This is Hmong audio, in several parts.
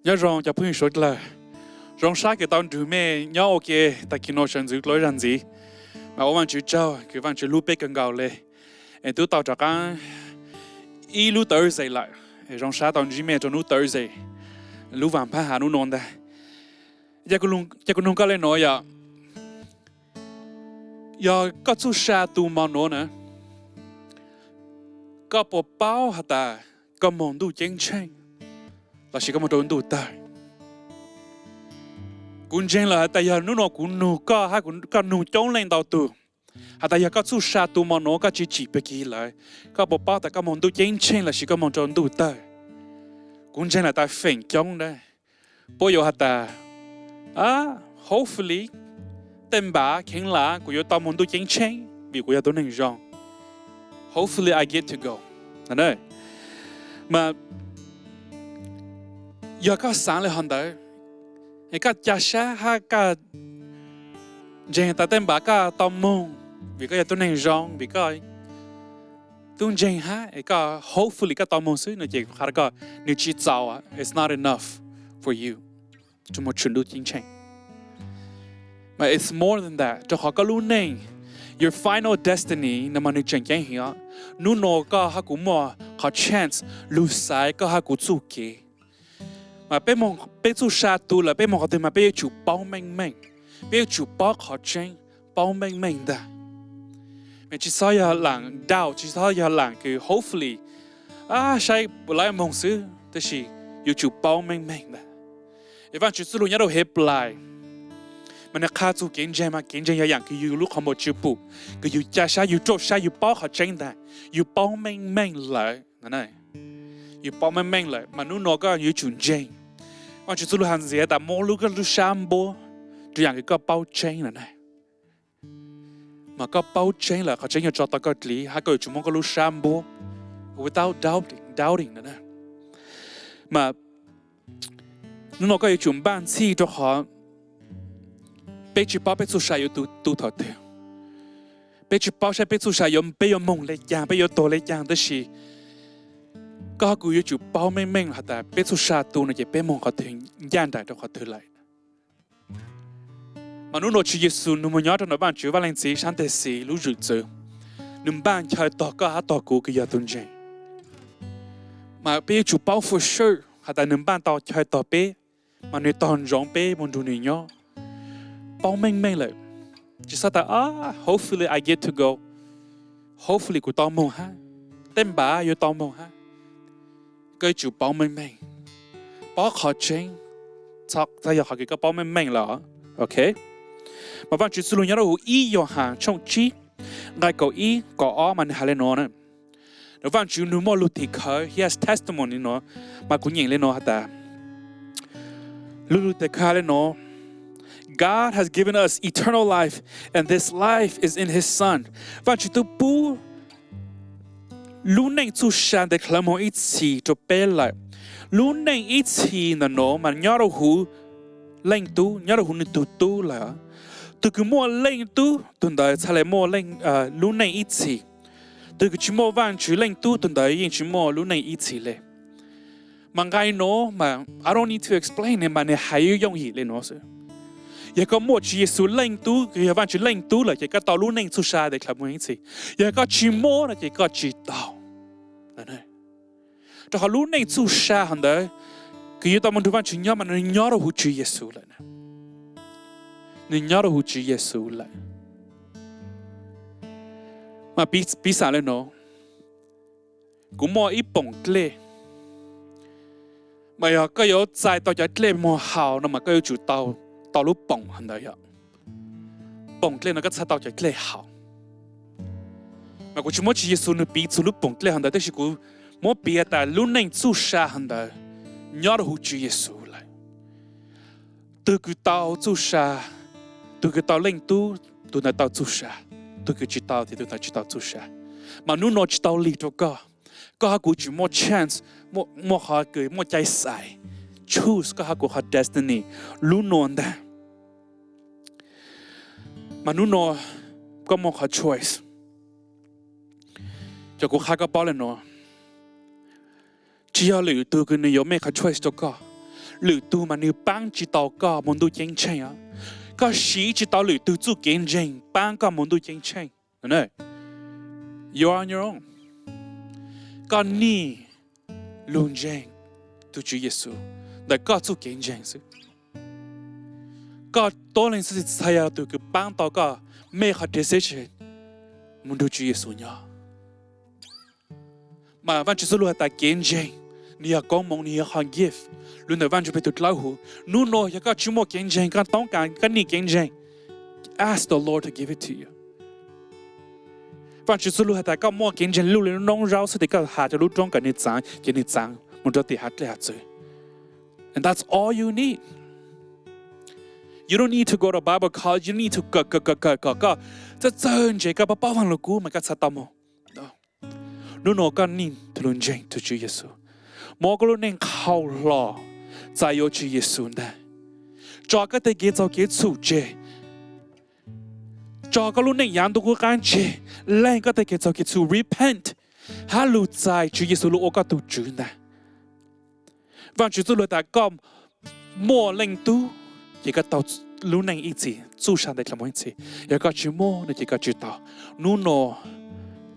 Nyob zoo cov phooj ywg suav dlawg, zoo sab kws tau nrug mej nyob ua ke tag kis no sawv ntxwv dlua zag ntxiv. Mas ua Vaajtswv tsaug kws Vaajtswv hlub peb kawg nkaus le, es tub tau rov qaab ib lub Thursday lawm. Zoo sab tau ntsib mej rua nub Thursday, lub vaam phab has nub nuav ntag. Ca kuv nug koj le nuav yom, yog koj txuj sa tu mo nuav na, koj puas paub has tas koj moog ntuj ceeb tsheej lossis koj moog rua ntuj tawg? Kuv ntseeg lawm has tas yog nub nuav kuv nug koj hab koj nug coob leej ntau tug has tas yog koj txuj sa tu mo nuav koj tsi tsim peg kig lawm, koj puas paub tas koj moog ntuj ceeb tsheej lossis koj moog rua ntuj tawg? Kuv ntseeg lawm tas feem coob na, puab yuav has tas, hopefully, tej npaam kheev lam kuv yuav tau moog ntuj ceeb tsheej vim kuv yog tug neeg zoo. Hopefully I get to go. Mas yog koj xaav le hov ntawd, es koj ca sab hab koj ntseeg tas tej npaam koj tau moog vim koj yog tug neeg zoo, vim koj tub ntseeg hab es koj hopefully koj tau moog xwb no ces kuv qha rua koj, nwg tsi txaus, it's not enough for you to moog tshwm ntuj ceeb tsheej. Mas it's more than that, rua qhov koj lub neej, your final destiny no mas nwg tseem ceeb heev os. Nub nuav koj hab kuv muaj qhov chance lug xaiv koj hab kuv txuj kev. Mas peb moog, peb txuj sa tu lawm peb moog qhov twg mas peb yuav tsum paub meej meej, peb yuav tsum paub qhov tseeb, paub meej meej ntag. Mas tsi xob yog laam doubt, tsi xob yog laam kws hopefully, saib puas laib moog xwb, tab sis yuav tsum paub meej meej ntag. Es Vaajtswv txuj lug nyob rua Heplais mas nwg qha txug kev ntseeg mas kev ntseeg yog yaam kws yug lub qhov npau tswv pum, kws yug ca sab, yug rau sab, yug paub qhov tseeb ntag, yug paub meej meej lawm. Yug paub meej meej lawm mas nub nuav koj yuav tsum ntseeg. Vaajtswv txuj lug has ntxiv tas muab lub, koj lub sab npuab rua yaam kws koj paub tseeb lawm na. Mas koj paub tseeb lawm qhov tseeb yuav tso tau koj dlib hab koj yuav tsum muab koj lub sab npuab without doubting, doubting na. Mas nub nuav koj yuav tsum npaj ntxhij rua qhov peb tsi paub peb txuj sa yuav tu thaum twg. Peb tsi paub saib peb txuj sa yuav, peb yuav moog le caag, peb yuav tuag le caag, tab sis koj hab kuv yuav tsum paub meej meej has tas peb txuj sa tu no ces peb moog qhov twg, ncaj nraim rua qhov twg lawm. Mas nub nuav Tswv Yexus nwg moog nyob rua ntawm Vaajtswv Vaaj Leej Txiv sab nteg xis lub zwm txwv, nwg npaj chaw tog koj hab tog kuv kws yog tug ntseeg. Mas peb yuav tsum paub for sure has tas nwg npaj tau chaw tog peb, mas nwg tog ntsoov peb moog nrug nwg nyob. Paub meej meej lawm, tsi xob tas hopefully I get to go, hopefully kuv tau moog hab, tej npaam yuav tau moog hab. Koj yuav tsum paub meej meej, paub qhov tseeb, txhaj yog qhov kws koj paub meej meej lawm. Ok, mas Vaajtswv txuj lug nyob rua huv ib Yauhas tshooj tsib nqai kaum ib kaum ob mas nwg has le nuav na. Vaajtswv nwg muaj lug tim khawv, he has testimony nuav, mas kuv nyeem le nuav has tas, lug lug tim khawv has le nuav, God has given us eternal life, and this life is in his Son. Vaajtswv tub pub lub neej txuj sa ntev dlhawv moog ib txhis rua peb lawm. Lub neej ib txhis ntawm nuav mas nyob rua huv Leej Tub, nyob rua huv nwg tug Tub lawm. Tug kws muaj Leej Tub tug ntawd txhaj le muaj lub neej ib txhis. Tug kws tsi muaj Vaajtswv Leej Tub tug ntawd yeej tsi muaj lub neej ib txhis le. Mas nqai nuav mas I don't need to explain it, mas nwg hais yooj yim le nuav xwb. Yog koj muaj Tswv Yexus Leej Tub kws yog Vaajtswv Leej Tub lawm ces koj tau lub neej txuj sa ntev dlhawv moog ib txhis. Yog koj tsi muaj no ces koj tsi tau. Rua qhov lub neej txuj sa hov ntawd kws yuav tau moog nrug Vaajtswv nyob mas nwg nyob rua huv Tswv Yexus lawm. Nwg nyob rua huv Tswv Yexus lawm. Mas piv xam le nuav, kuv muaj ib poom dlej, mas yog koj yuav txais tau cov dlej muag haus no mas koj yuav tsum tau, tau lub poom hov ntawd yom. Poom dlej no koj txhaj tau cov dlej haus. Mas kuv tsi muab Tswv Yexus nwg piv txug lub poom dlej hov ntawd, tab sis kuv muab piv tas lub neej txuj sa hov ntawd nyob rua huv Tswv Yexus lawm. Tug kws tau txuj sa, tug kws tau Leej Tub, tug ntawd tau txuj sa. Tug kws tsi tau ces tug ntawd tsi tau txuj sa. Mas nub nuav tsi tau lig rua koj. Koj hab kuv tsi muaj chance, muaj qhov kws muaj cai xaiv, choose koj hab kuv qhov destiny lub nuav ntag. Mas nub nuav koj muaj qhov choice. Cov kuv qha koj paub le nuav, tsi yog lwm tug kws nwg yuav mej qhov choice rua koj. lwm tug mas nws paab tsi tau koj moog ntuj ceeb tsheej os. Koj siv tsi tau lwm tug txuj kev ntseeg paab koj moog ntuj ceeb tsheej. You are on your own. Koj nij lug ntseeg tug Tswv Yexus ntawm koj txuj kev ntseeg xwb. Koj tuab leeg xwb txhaj yog tug kws paab tau koj mej qhov decision moog nrug Tswv Yexus nyob. Mas Vaajtswv txuj lug has tas kev ntseeg nwg yog koob moov, nwg yog qhov gift lug ntawm Vaajtswv peg tug dlawb huv. Nub nua yog koj tsi muaj kev ntseeg, koj toob kas koj nij kev ntseeg, ask the Lord to give it to you. Vaajtswv txuj lug has tas koj muaj kev ntseeg luj le lub noob zaub xwb tes koj has rua lub roob kom nwg txaav ces nwg txaav moog rua tim hav dlej hav txwv. And that's all you need. You don't need to go to Bible college, you don't need to kawm kawm kawm kawm kom koj txawj txawj ntse koj paub paub Vaaj Lug Kub mas koj txhaj tau moog. Nub nua koj nij tug lug ntseeg tug Tswv Yexus, muab koj lub neej qhau hlo txais yuav Tswv Yexus ntag. Tso koj tej kev txaug kev txhum tseg, tso koj lub neej yaav ntuj qub qaab tseg, leeg koj tej kev txaug kev txhum, repent, hab lug txais Tswv Yexus lug ua koj tug Tswv ntag. Vaajtswv txuj lug tas koj muaj Leej Tub ces koj tau lub neej ib txhis, txuj sa ntev dlhau moog ib txhis. Yog koj tsi muaj no ces koj tsi tau. Nub nua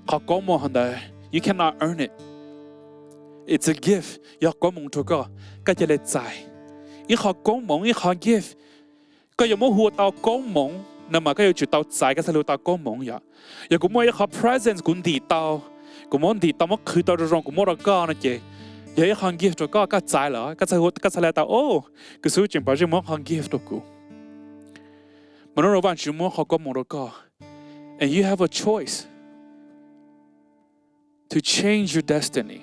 qhov koob moov hov ntawd you cannot earn it. It's a gift, yog koob moov rua koj, koj ca le txais ib qhov koob moov, ib qhov gift. Koj yuav muab hu ua tau koob moov no mas koj yuav tsum tau txais koj txhaj le ua tau koob moov yom. Yog kuv muaj ib qhov presents kuv ntim tau, kuv muab ntim tau muab qhwv tau zoo zoo kuv muab rua koj no ces yog ib qhov gift rua koj, koj txais lawm koj txhaj le tas, o, kuv xub tseem pom zeej muab qhov gift rua kuv. Mas nub nua Vaajtswv muab qhov koob moov rua koj, and you have a choice to change your destiny.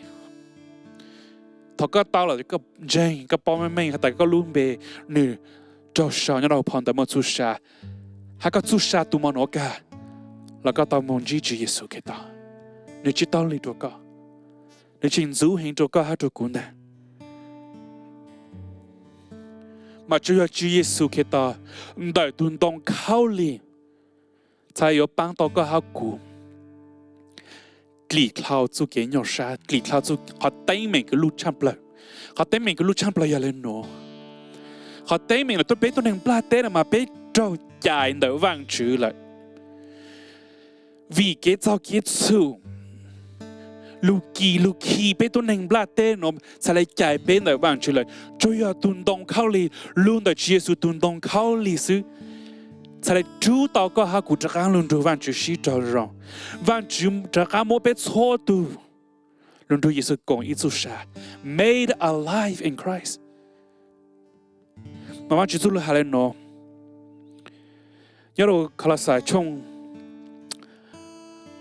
Thaum koj tau lawm koj ntseeg, koj paub meej meej has tas koj lub npe nwg raug sau nyob rua phau ntawv muaj txuj sa, hab koj txuj sa tu mo nuav kag, los koj tau moog ntsib Tswv Yexus Khetos. Nwg tsi taug le rua koj, nwg tseem ntxuv heev rua koj hab rua kuv ntag. Mas tsuas yog Tswv Yexus Khetos ntawm tug ntoo khaub lig txhad yuav paab tau koj hab kuv dlim dlhau txuj kev nyuaj sab, dlim dlhau txuj, qhov teeb meem kws luj tshaaj plawg. Qhov teeb meem kws luj tshaaj plawg yog le nuav. Qhov teeb meem nuav tuab peb tuab neeg nplaj teb no mas peb raug cais ntawm Vaajtswv lawm. Vim kev txaug kev txhum lug kis lug khi peb tuab neeg nplaj teb nuav txhad le cais peb ntawm Vaajtswv lawm. Tsuas yog tug ntoo khaub lig, lug ntawm Tswv Yexus tug ntoo khaub lig xwb txhad le rub tau koj hab kuv rov qaab lug nrug Vaajtswv sib raug zoo. Vaajtswv rov qaab muab peb txhua tug lug nrug Yexus koom ib txuj sa, made alive in Christ. Mas Vaajtswv txuj lug has le nuav nyob rua Kalauxais tshooj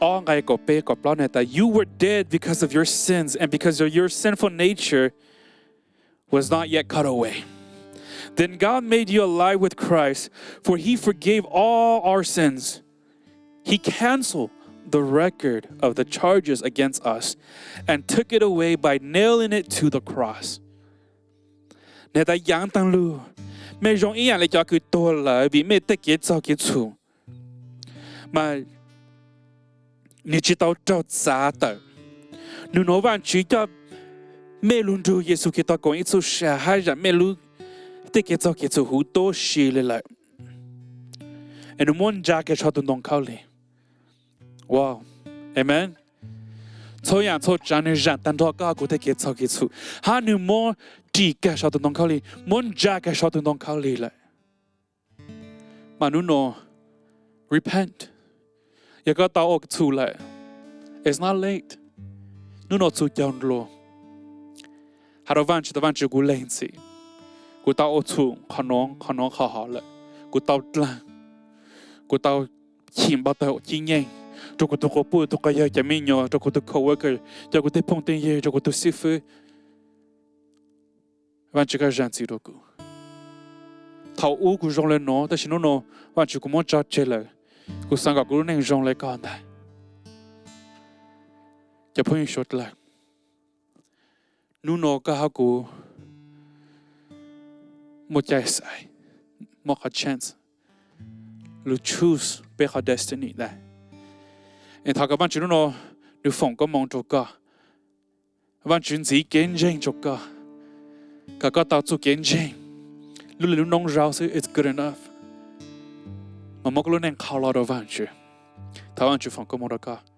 ob nqai kaum peb kaum plaub nwg tas, You were dead because of your sins and because of your sinful nature was not yet cut away. Then God made you alive with Christ, for he forgave all our sins. He canceled the record of the charges against us and took it away by nailing it to the cross. Nwg tas yaav taag lug, mej zoo ib yaam le cov kws tuag lawm vim mej tej kev txaug kev txhum, mas nwg tsi tau raug txav tawm. Nub nua Vaajtswv coj mej lug nrug Yexus Khetos koom ib txuj sa hab zam mej lub tej kev txaug kev txhum huv tuab si le lawm, es nwg muab ntsa kag sau tug ntoo khaub lig. Amen. Txhua yaam txhua tsaav nwg zam taag nrho koj kuv tej kev txaug kev txhum, hab nwg muab ris kag sau tug ntoo khaub lig, muab ntsa kag sau tug ntoo khaub lig lawm. Mas nub nua, repent. Yog koj tau ua txhum lawm, it's not late. Nub nua txug caug nplua, has rua Vaajtswv tas, Vaajtswv, kuv leeg txim, kuv tau ua txhum qhov nuav qhov nuav qhov hov lawm, kuv tau dlaag, kuv tau chim npau tawg cib nyeej rua kuv tug quas puj tug quas yawg cov me nyuam, rua kuv tug coworker, rua kuv tej phooj tej ywg, rua kuv tug xib fwb. Vaajtswv, koj zam txim rua kuv. Thaum ub kuv zoo le nuav tab sis nub nua Vaajtswv kuv muab tso tseg lawm, kuv xaav kom kuv lub neej zoo le koj ntag. Cov phooj ywg suav dlawg, nub nua koj hab kuv muaj cai xaiv, muaj qhov chance lug choose peb qhov destiny ntag. Es thov kom Vaajtswv nub nua nwg foom koob moov rua koj, Vaajtswv ntxiv kev ntseeg rua koj, kom koj tau txuj kev ntseeg, lub li lub noob zaub xwb it's good enough, mas muab koj lub neej qhau los rau Vajtswv, thov Vajtswv foom koob hmoov rau koj.